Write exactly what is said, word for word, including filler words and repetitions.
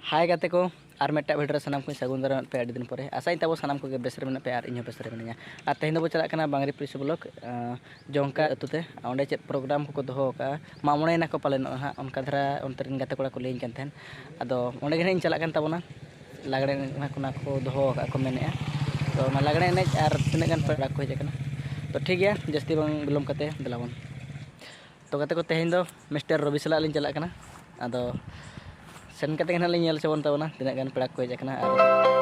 ᱦᱟᱭ ᱜᱟᱛᱮ ᱠᱚ, ᱟᱨ ᱢᱤᱫᱴᱟᱝ ᱵᱷᱤᱰᱤᱭᱳ ᱨᱮ ᱥᱟᱱᱟᱢ ᱠᱚᱧ ᱥᱟᱹᱜᱩᱱ ᱫᱟᱨᱟᱢᱮᱫ ᱯᱮᱭᱟ ᱟᱹᱰᱤ ᱫᱤᱱ ᱯᱚᱨᱮ᱾ ᱟᱥᱟᱭᱟᱹᱧ ᱛᱟᱵᱚ ᱥᱟᱱᱟᱢ ᱠᱚᱜᱮ ᱵᱮᱥ ᱨᱮ ᱢᱮᱱᱟᱜ ᱯᱮᱭᱟ ᱟᱨ ᱤᱧ ᱦᱚᱸ ᱵᱮᱥ ᱨᱮ ᱢᱤᱱᱟᱹᱧᱟ᱾ ᱟᱨ ᱛᱮᱦᱮᱧ ᱫᱚᱵᱚ ᱪᱟᱞᱟᱜ ᱠᱟᱱᱟ ᱵᱟᱝᱨᱤ ᱯᱩᱞᱤᱥ ᱵᱞᱚᱠ, ᱟᱸ, ᱡᱚᱝᱠᱟ ᱟᱹᱛᱩ ᱛᱮ᱾ ᱚᱸᱰᱮ ᱪᱮᱫ ᱯᱨᱳᱜᱨᱟᱢ ᱠᱚᱠᱚ ᱫᱚᱦᱚ ᱟᱠᱟᱫᱼᱟ, ᱢᱟᱜ ᱢᱚᱬᱮᱭᱮᱱᱟ ᱠᱚ ᱯᱟᱞᱮᱱᱚᱜ ᱦᱟᱸᱜ, ᱚᱱᱠᱟ ᱫᱷᱟᱨᱟ ᱚᱱᱛᱮ ᱨᱮᱱ ᱜᱟᱛᱮ ᱠᱚᱲᱟ ᱠᱚ ᱞᱟᱹᱭᱟᱹᱧ ᱠᱟᱱ ᱛᱟᱦᱮᱸᱫ᱾ ᱟᱫᱚ ᱚᱸᱰᱮ ᱜᱮ ᱦᱟᱸᱜ ᱤᱧ ᱪᱟᱞᱟᱜ ᱠᱟᱱ ᱛᱟᱵᱚᱱᱟ᱾ ᱞᱟᱜᱽᱲᱮ ᱮᱱᱮᱡ ᱚᱱᱟ ᱠᱚ ᱚᱱᱟ ᱠᱚ ᱫᱚᱦᱚ ᱟᱠᱟᱫᱼᱟ ᱠᱚ ᱢᱮᱱᱮᱫᱼᱟ᱾ ᱛᱚ ᱚᱱᱟ ᱞᱟᱜᱽᱲᱮ ᱮᱱᱮᱡ ᱟᱨ ᱛᱤᱱᱟᱹᱜ ᱜᱟᱱ ᱯᱮᱲᱟ ᱠᱚ ᱦᱮᱡ ᱟᱠᱟᱱᱟ᱾ ᱛᱚ ᱴᱷᱤᱠ ᱜᱮᱭᱟ, ᱡᱟᱹᱥᱛᱤ ᱵᱟᱝ ᱵᱤᱞᱚᱢ ᱠᱟᱛᱮ ᱫᱮᱞᱟ ᱵᱚᱱ᱾ ᱛᱚ ᱜᱟᱛᱮ ᱠᱚ, ᱛᱮᱦᱮᱧ ᱫᱚ ᱢᱤᱥᱴᱟᱨ ᱨᱚᱵᱤ ᱥᱟᱞᱟᱜ ᱞᱤᱧ ᱪᱟᱞᱟᱜ ᱠᱟᱱᱟ᱾ ᱟᱫᱚ ᱥᱮᱱ ᱠᱟᱛᱮ ᱜᱮ ᱱᱟᱦᱟᱜ ᱞᱤᱧ ᱧᱮᱞ ᱦᱚᱪᱚ ᱵᱚᱱ ᱛᱟᱵᱚᱱᱟ ᱛᱤᱱᱟᱹᱜ ᱜᱟᱱ ᱯᱮᱲᱟ ᱠᱚ ᱦᱮᱡ ᱟᱠᱟᱱᱟ ᱟᱨ